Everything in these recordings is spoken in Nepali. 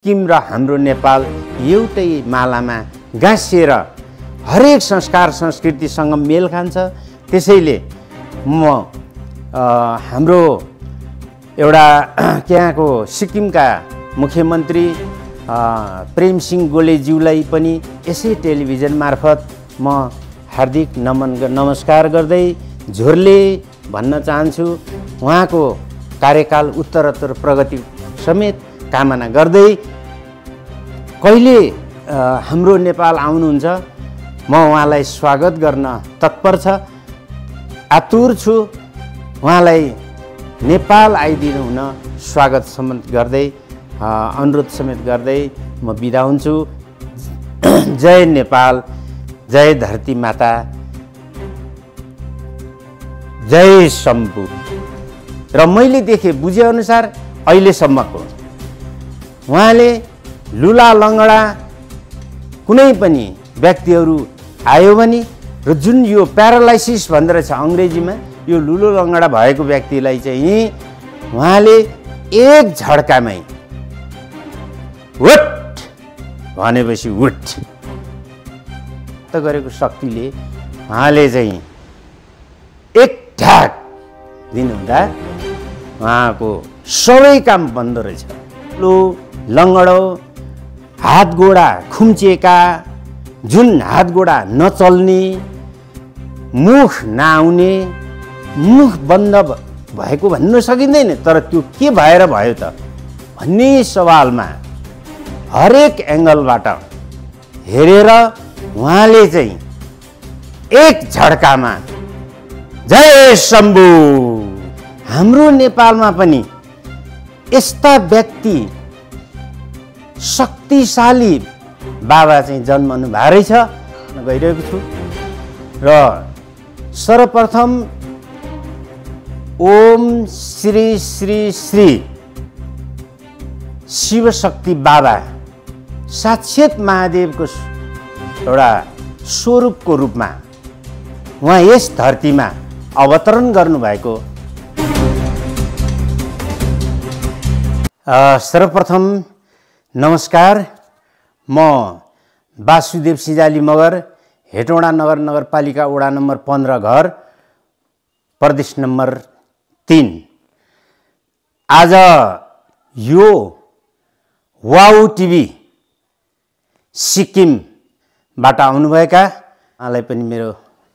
सिक्किम र हाम्रो नेपाल एउटै मालामा गाँसिएर हरेक संस्कार संस्कृतिसँग मेल खान्छ। त्यसैले म हाम्रो एउटा त्यहाँको सिक्किमका मुख्यमन्त्री प्रेमसिंह गोलेज्यूलाई पनि यसै टेलिभिजन मार्फत म हार्दिक नमस्कार गर्दै झोरले भन्न चाहन्छु। उहाँको कार्यकाल उत्तरोत्तर प्रगति समेत कामना गर्दै कहिले हाम्रो नेपाल आउनुहुन्छ म उहाँलाई स्वागत गर्न तत्पर छ, आतुर छु। उहाँलाई नेपाल आइदिनु हुन स्वागत समेत गर्दै अनुरोध समेत गर्दै म बिदा हुन्छु। जय नेपाल, जय धरती माता, जय शम्भु। र मैले देखे बुझे अनुसार अहिलेसम्मको उहाँले लुला लङ्गडा कुनै पनि व्यक्तिहरू आयो भने र जुन यो प्यारालाइसिस भन्दो रहेछ अङ्ग्रेजीमा, यो लुलो लङ्गडा भएको व्यक्तिलाई चाहिँ उहाँले एक झड्कामै उठ भनेपछि उठ त गरेको शक्तिले उहाँले चाहिँ एक ढाक दिनुहुँदा उहाँको सबै काम बन्द रहेछ। लु लङ्गडो, हात गोडा खुम्चिएका, जुन हात गोडा नचल्ने, मुख नआउने, मुख बन्द भएको भन्न सकिँदैन, तर त्यो के भएर भयो त भन्ने सवालमा हरेक एङ्गलबाट हेरेर उहाँले चाहिँ एक झड्कामा जय शम्भु। हाम्रो नेपालमा पनि यस्ता व्यक्ति शक्तिशाली बाबा चाहिँ जन्मनु भएको रहेछ गइरहेको छु। र सर्वप्रथम ओम श्री श्री श्री शिवशक्ति बाबा साक्षात महादेवको एउटा स्वरूपको रूपमा उहाँ यस धरतीमा अवतरण गर्नुभएको। सर्वप्रथम नमस्कार। म वासुदेव सिजाली मगर, हेटौँडा नगरपालिका वडा नम्बर 15 घर, प्रदेश नम्बर 3। आज यो वाउ टिभी सिक्किमबाट आउनुभएका उहाँलाई पनि मेरो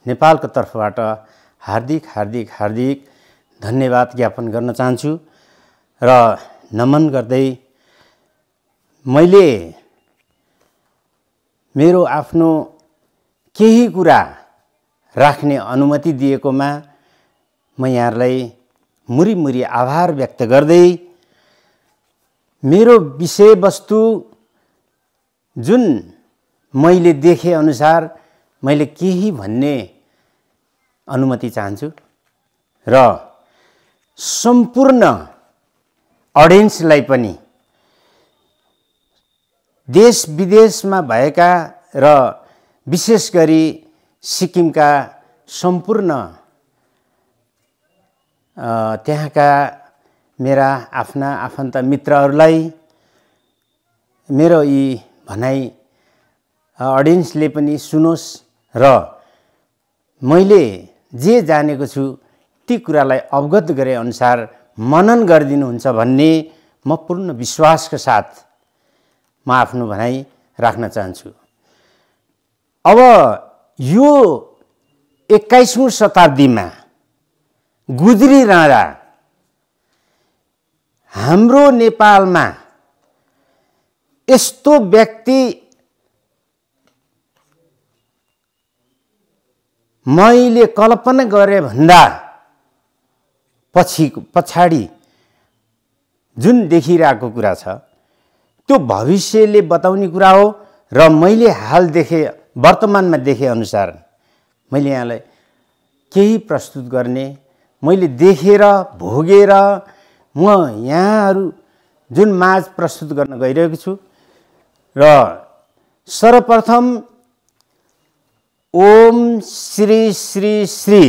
नेपालको तर्फबाट हार्दिक धन्यवाद ज्ञापन गर्न चाहन्छु। र नमन गर्दै मैले मेरो आफ्नो केही कुरा राख्ने अनुमति दिएकोमा म यहाँहरूलाई मुरी आभार व्यक्त गर्दै मेरो विषयवस्तु जुन मैले देखे अनुसार मैले केही भन्ने अनुमति चाहन्छु र सम्पूर्ण अडियन्सलाई पनि देश विदेशमा भएका र विशेष गरी सिक्किमका सम्पूर्ण त्यहाँका मेरा आफ्ना आफन्त मित्रहरूलाई मेरो यी भनाइ अडियन्सले पनि सुनोस् र मैले जे जानेको छु ती कुरालाई अवगत गरे अनुसार मनन गरिदिनुहुन्छ भन्ने म पूर्ण विश्वासका साथ म आफ्नो भनाइ राख्न चाहन्छु। अब यो 21औं शताब्दीमा गुज्रिरहँदा हाम्रो नेपालमा यस्तो व्यक्ति मैले कल्पना गरे भन्दा पछाडि जुन देखिरहेको कुरा छ त्यो भविष्यले बताउने कुरा हो। र मैले हाल देखे वर्तमानमा देखे अनुसार मैले यहाँलाई केही प्रस्तुत गर्ने, मैले देखेर भोगेर म यहाँहरू जुन माझ प्रस्तुत गर्न गइरहेको छु। र सर्वप्रथम ओम श्री श्री श्री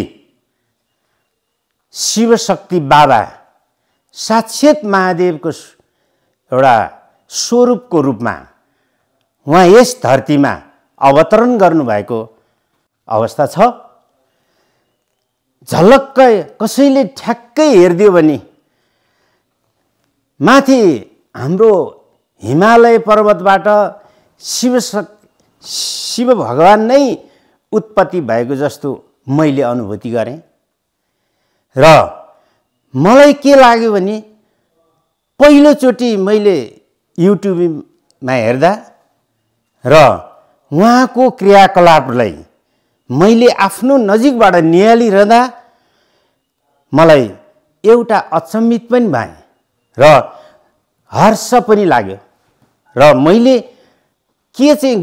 शिवशक्ति बाबा साक्षात महादेवको एउटा स्वरूपको रूपमा उहाँ यस धरतीमा अवतरण गर्नुभएको अवस्था छ। झलक्क कसैले ठ्याक्कै हेरिदियो भने माथि हाम्रो हिमालय पर्वतबाट शिव भगवान नै उत्पत्ति भएको जस्तो मैले अनुभूति गरेँ। र मलाई के लाग्यो भने पहिलोचोटि मैले युट्युबमा हेर्दा र उहाँको क्रियाकलापलाई मैले आफ्नो नजिकबाट निहालिरहँदा मलाई एउटा अचम्मित पनि भएँ र हर्ष पनि लाग्यो। र मैले के चाहिँ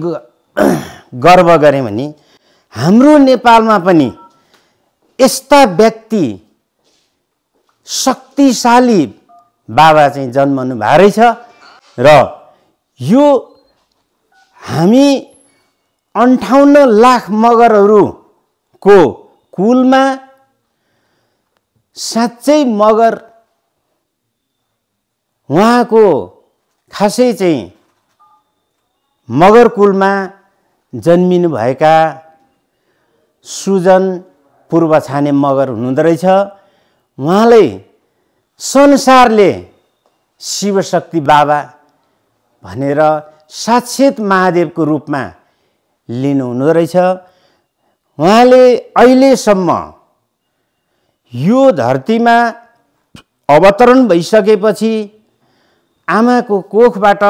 गर्व गरेँ भने हाम्रो नेपालमा पनि यस्ता व्यक्ति शक्तिशाली बाबा चाहिँ जन्मनु भएको रहेछ। र यो हामी 58 लाख मगरहरूको कुलमा साँच्चै मगर उहाँको खासै चाहिँ मगर कुलमा जन्मिनु भएका सुजन पूर्व छाने मगर हुनुहुँदो रहेछ। उहाँलाई संसारले शिवशक्ति बाबा भनेर साक्षात् महादेवको रूपमा लिनुहुँदो रहेछ। उहाँले अहिलेसम्म यो धरतीमा अवतरण भइसकेपछि आमाको कोखबाट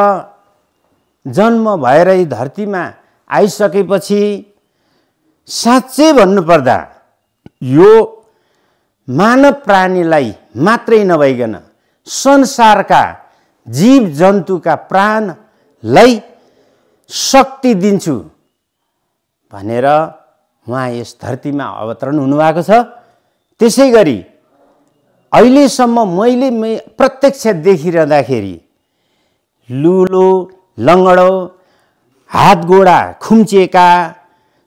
जन्म भएर यी धरतीमा आइसकेपछि साँच्चै भन्नुपर्दा यो मानव प्राणीलाई मात्रै नभइकन संसारका जीव जन्तुका प्राणलाई शक्ति दिन्छु भनेर उहाँ यस धरतीमा अवतरण हुनुभएको छ। त्यसै गरी अहिलेसम्म मैले प्रत्यक्ष देखिरहँदाखेरि लुलो लङ्गडो हातगोडा खुम्चिएका,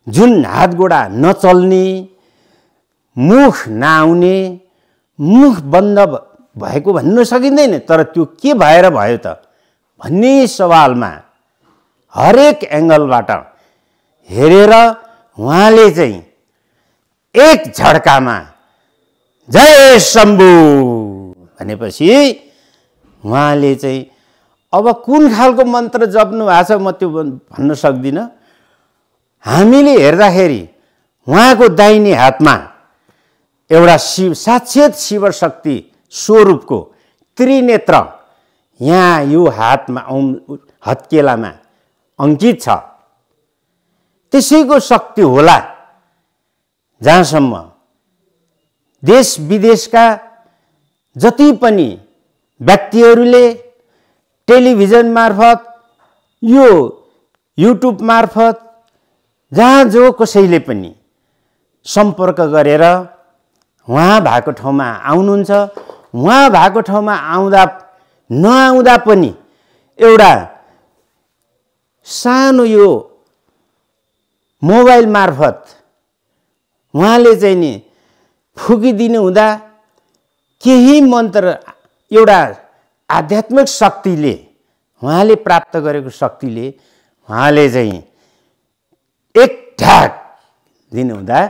जुन हातगोडा नचल्ने, मुख नआउने, मुख बन्द भएको भन्नु सकिँदैन, तर त्यो के भएर भयो त भन्ने सवालमा हरेक एङ्गलबाट हेरेर उहाँले चाहिँ एक झड्कामा जय शम्भु भनेपछि उहाँले चाहिँ अब कुन खालको मन्त्र जप्नु भएको छ म त्यो भन्न सक्दिनँ। हामीले हेर्दाखेरि उहाँको दाहिने हातमा एउटा साक्षात् शिवशक्ति स्वरूपको त्रिनेत्र यहाँ यो हातमा हत्केलामा अङ्कित छ। त्यसैको शक्ति होला जहाँसम्म देश विदेशका जति पनि व्यक्तिहरूले टेलिभिजन मार्फत यो युट्युब मार्फत जहाँ जो कसैले पनि सम्पर्क गरेर उहाँ भएको ठाउँमा आउनुहुन्छ। उहाँ भएको ठाउँमा आउँदा नआउँदा पनि एउटा सानो यो मोबाइल मार्फत उहाँले चाहिँ नि फुकिदिनु हुँदा केही मन्त्र एउटा आध्यात्मिक शक्तिले उहाँले प्राप्त गरेको शक्तिले उहाँले चाहिँ एक ढाक दिनुहुँदा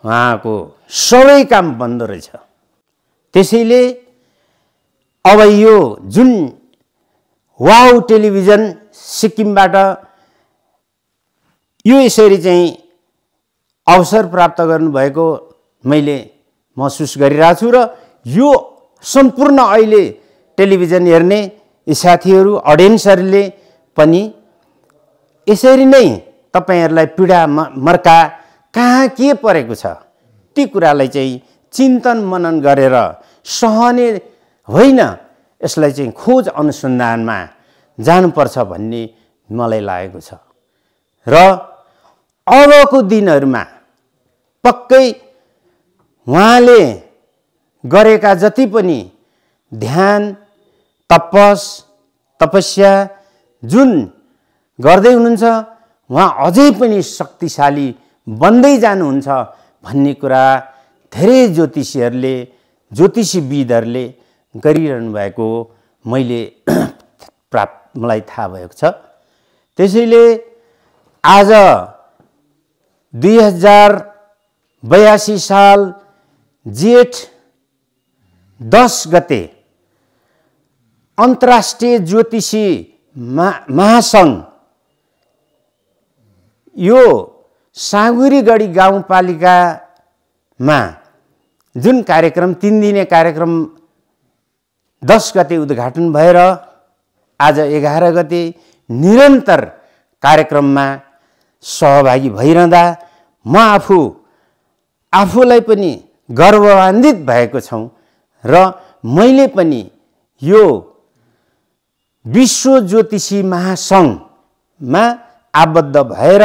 उहाँको सबै काम बन्द रहेछ। त्यसैले अब यो जुन वाउ टेलिभिजन सिक्किमबाट यो यसरी चाहिँ अवसर प्राप्त गर्नुभएको मैले महसुस गरिरहेको छु। र यो सम्पूर्ण अहिले टेलिभिजन हेर्ने साथीहरू अडियन्सहरूले पनि यसरी नै तपाईहरूलाई पीडा मर्का कहाँ के परेको छ ती कुरालाई चाहिँ चिन्तन मनन गरेर सहने होइन, यसलाई चाहिँ खोज अनुसन्धानमा जानुपर्छ भन्ने मलाई लागेको छ। र अबको दिनहरूमा पक्कै उहाँले गरेका जति पनि ध्यान तपस्या जुन गर्दै हुनुहुन्छ उहाँ अझै पनि शक्तिशाली बन्दै जानुहुन्छ भन्ने कुरा धेरै ज्योतिषीविदहरूले गरिरहनु भएको मैले मलाई थाहा भएको छ। त्यसैले आज 2082 साल जेठ 10 गते अन्तर्राष्ट्रिय ज्योतिषी महासङ्घ यो साँगुरीगढी गाउँपालिकामा जुन कार्यक्रम 3 दिने कार्यक्रम 10 गते उद्घाटन भएर आज 11 गते निरन्तर कार्यक्रममा सहभागी भइरहँदा म आफूलाई पनि गर्वन्वित भएको छौँ र मैले पनि यो विश्व ज्योतिषी महासङ्घमा आबद्ध भएर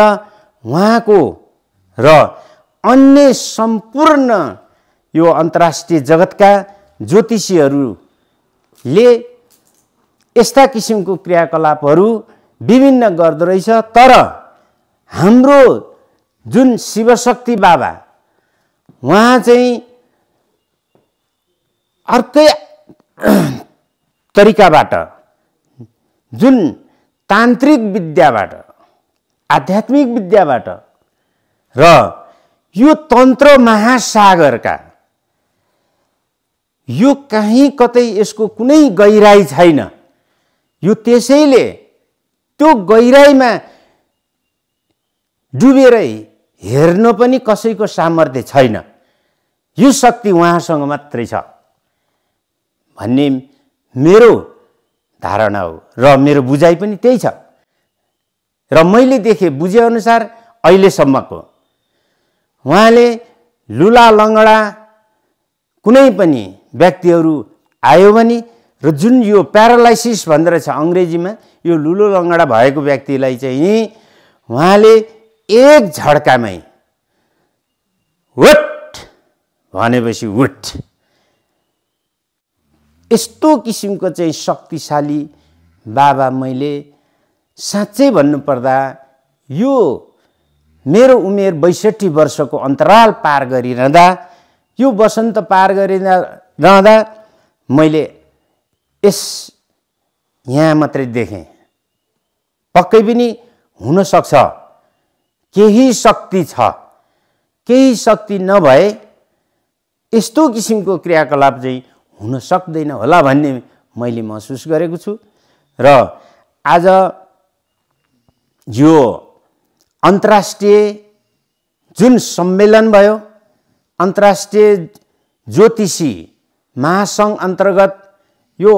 उहाँको र अन्य सम्पूर्ण यो अन्तर्राष्ट्रिय जगतका ज्योतिषीहरूले यस्ता किसिमको क्रियाकलापहरू विभिन्न गर्दो रहेछ। तर हाम्रो जुन शिवशक्ति बाबा उहाँ चाहिँ अर्कै तरिकाबाट जुन तान्त्रिक विद्याबाट आध्यात्मिक विद्याबाट र यो तन्त्र महासागरका यो कहीँ कतै यसको कुनै गहिराई छैन। यो त्यसैले त्यो गहिराईमा डुबेर हेर्न पनि कसैको सामर्थ्य छैन। यो शक्ति उहाँसँग मात्रै छ भन्ने मेरो धारणा हो र मेरो बुझाइ पनि त्यही छ। र मैले देखे बुझे अनुसार अहिलेसम्मको उहाँले लुला लङ्गडा कुनै पनि व्यक्तिहरू आयो भने र जुन यो प्यारालाइसिस भन्दो रहेछ अङ्ग्रेजीमा, यो लुलो लङ्गडा भएको व्यक्तिलाई चाहिँ उहाँले एक झड्कामै उठ भनेपछि उठ, यस्तो किसिमको चाहिँ शक्तिशाली बाबा मैले साँच्चै भन्नुपर्दा यो मेरो उमेर 62 वर्षको अन्तराल पार गरिरहँदा यो वसन्त पार गरिरहँदा मैले यहाँ मात्रै देखेँ। पक्कै पनि हुन सक्छ केही शक्ति छ, केही शक्ति नभए यस्तो किसिमको क्रियाकलाप चाहिँ हुन सक्दैन होला भन्ने मैले महसुस गरेको छु। र आज यो अन्तर्राष्ट्रिय जुन सम्मेलन भयो, अन्तर्राष्ट्रिय ज्योतिषी महासङ्घ अन्तर्गत यो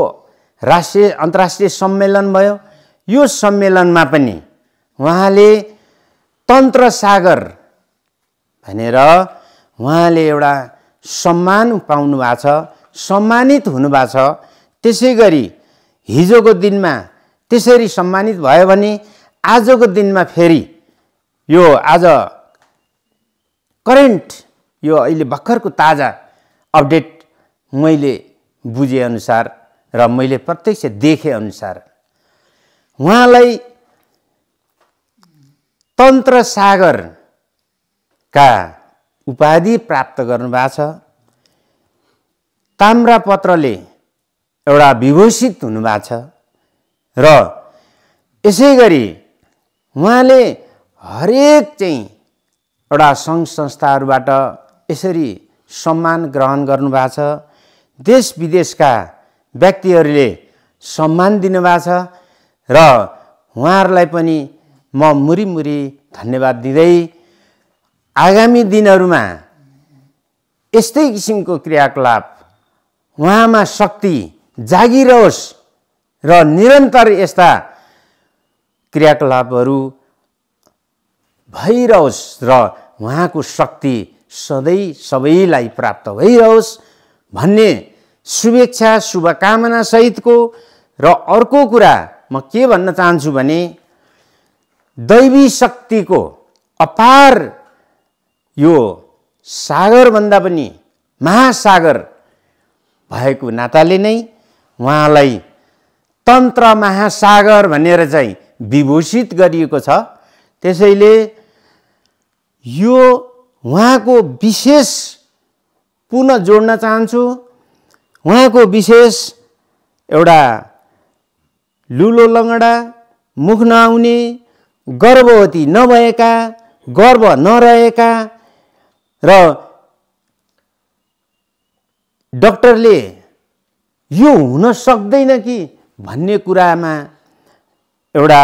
अन्तर्राष्ट्रिय सम्मेलन भयो। यो सम्मेलनमा पनि उहाँले तन्त्र सागर भनेर उहाँले एउटा सम्मान पाउनु भएको छ, सम्मानित हुनुभएको छ। त्यसै गरी हिजोको दिनमा त्यसरी सम्मानित भयो भने आजको दिनमा फेरि यो आज करेन्ट यो अहिले भर्खरको ताजा अपडेट मैले बुझे अनुसार र मैले प्रत्यक्ष देखे अनुसार उहाँलाई तन्त्र सागरका उपाधि प्राप्त गर्नुभएको छ। ताम्रपत्रले एउटा विभूषित हुनुभएको छ र यसै गरी उहाँले हरेक चाहिँ एउटा सङ्घ संस्थाहरूबाट यसरी सम्मान ग्रहण गर्नुभएको छ। देश विदेशका व्यक्तिहरूले सम्मान दिनुभएको छ र उहाँहरूलाई पनि म मुरी धन्यवाद दिँदै आगामी दिनहरूमा यस्तै किसिमको क्रियाकलाप उहाँमा शक्ति जागिरहोस् र निरन्तर यस्ता क्रियाकलापहरू भइरहोस् र उहाँको शक्ति सधैँ सबैलाई प्राप्त भइरहोस् भन्ने शुभेच्छा शुभकामना सहितको। र अर्को कुरा म के भन्न चाहन्छु भने दैवी शक्तिको अपार यो सागरभन्दा पनि महासागर भएको नाताले नै उहाँलाई तन्त्र महासागर भनेर चाहिँ विभूषित गरिएको छ। त्यसैले यो उहाँको विशेष पुनः जोड्न चाहन्छु। उहाँको विशेष एउटा लुलो लङ्गडा, मुख नआउने, गर्भवती नभएका, गर्भ नरहेका र डाक्टरले यो हुन सक्दैन कि भन्ने कुरामा एउटा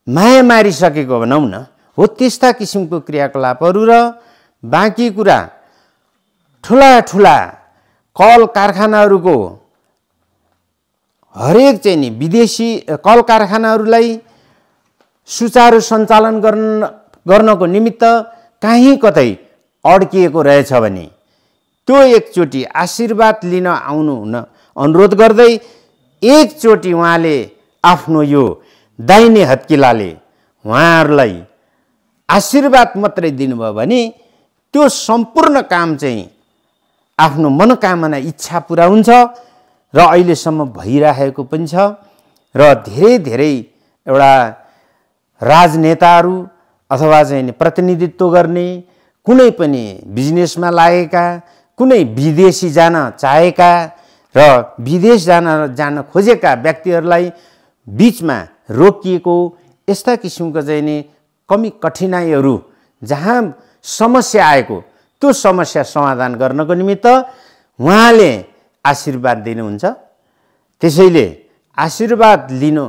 माया मारिसकेको भनौँ न, हो त्यस्ता किसिमको क्रियाकलापहरू र बाँकी कुरा ठुला ठुला कल कारखानाहरूको हरेक चाहिँ नि विदेशी कल कारखानाहरूलाई सुचारू सञ्चालन गर्नको निमित्त कहीँ कतै अड्किएको रहेछ भने त्यो एकचोटि आशीर्वाद लिन आउनु हुन अनुरोध गर्दै एकचोटि उहाँले आफ्नो यो दाहिने हत्केलाले उहाँहरूलाई आशीर्वाद मात्रै दिनुभयो भने त्यो सम्पूर्ण काम चाहिँ आफ्नो मनोकामना इच्छा पुरा हुन्छ र अहिलेसम्म भइरहेको पनि छ। र धेरै धेरै एउटा राजनेताहरू अथवा चाहिँ प्रतिनिधित्व गर्ने, कुनै पनि बिजनेसमा लागेका, कुनै विदेशी जान चाहेका र विदेश जान खोजेका व्यक्तिहरूलाई बीचमा रोकिएको यस्ता किसिमको चाहिँ नि कमी कठिनाइहरू जहाँ समस्या आएको त्यो समस्या समाधान गर्नको निमित्त उहाँले आशीर्वाद दिनुहुन्छ। त्यसैले आशीर्वाद लिनु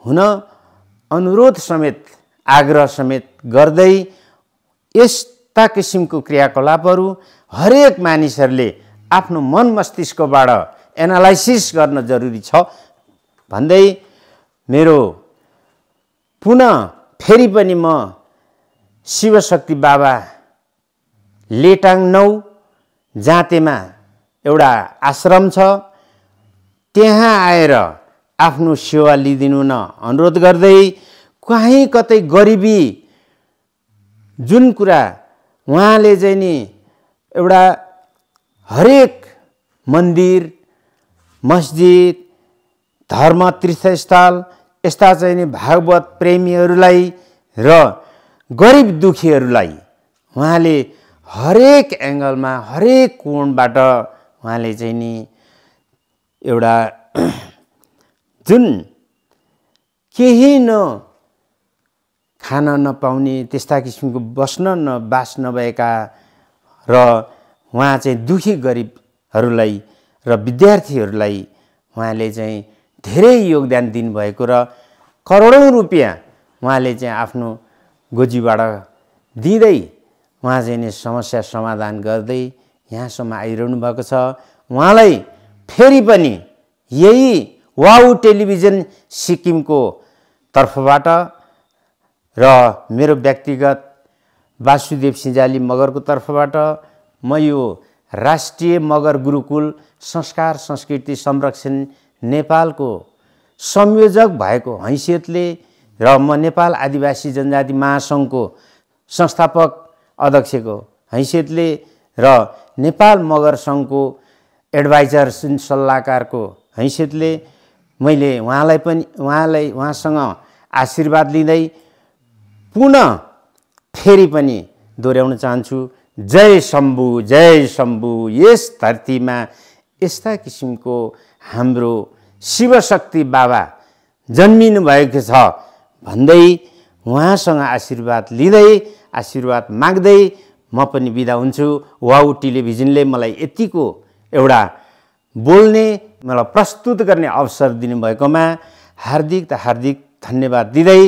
हुन अनुरोध समेत आग्रह समेत गर्दै यस्ता किसिमको क्रियाकलापहरू हरेक मानिसहरूले आफ्नो मन मस्तिष्कबाट एनालाइसिस गर्न जरुरी छ भन्दै मेरो पुनः फेरि पनि म शिवशक्ति बाबा लेटाङ 9 जाँतेमा एउटा आश्रम छ, त्यहाँ आएर आफ्नो सेवा लिदिनु न अनुरोध गर्दै कहीँ कतै गरिबी जुन कुरा उहाँले चाहिँ नि एउटा हरेक मन्दिर, मस्जिद, धर्म तीर्थस्थल यस्ता चाहिँ नि भागवत प्रेमीहरूलाई र गरिब दुखीहरूलाई उहाँले हरेक एङ्गलमा हरेक कोणबाट उहाँले चाहिँ नि एउटा जुन केही खान नपाउने त्यस्ता किसिमको बास नभएका र उहाँ चाहिँ दुखी गरिबहरूलाई र विद्यार्थीहरूलाई उहाँले चाहिँ धेरै योगदान दिनुभएको र करोडौं रुपियाँ उहाँले चाहिँ आफ्नो गोजीबाट दिँदै उहाँ चाहिँ नि समस्या समाधान गर्दै यहाँसम्म आइरहनु भएको छ। उहाँलाई फेरि पनि यही वाउ टेलिभिजन सिक्किमको तर्फबाट र मेरो व्यक्तिगत वासुदेव सिंजाली मगरको तर्फबाट म यो राष्ट्रिय मगर गुरुकुल संस्कार संस्कृति संरक्षण नेपालको संयोजक भएको हैसियतले र म नेपाल आदिवासी जनजाति महासङ्घको संस्थापक अध्यक्षको हैसियतले र नेपाल मगर सङ्घको एडभाइजर सल्लाहकारको हैसियतले मैले उहाँसँग आशीर्वाद लिँदै पुनः फेरि पनि दोहोऱ्याउन चाहन्छु, जय शम्भु। यस धरतीमा यस्ता किसिमको हाम्रो शिवशक्ति बाबा जन्मिनु भएको छ भन्दै उहाँसँग आशीर्वाद लिँदै आशीर्वाद माग्दै म पनि बिदा हुन्छु। वाउ टेलिभिजनले मलाई यतिको एउटा बोल्ने, मलाई प्रस्तुत गर्ने अवसर दिनुभएकोमा हार्दिक धन्यवाद दिँदै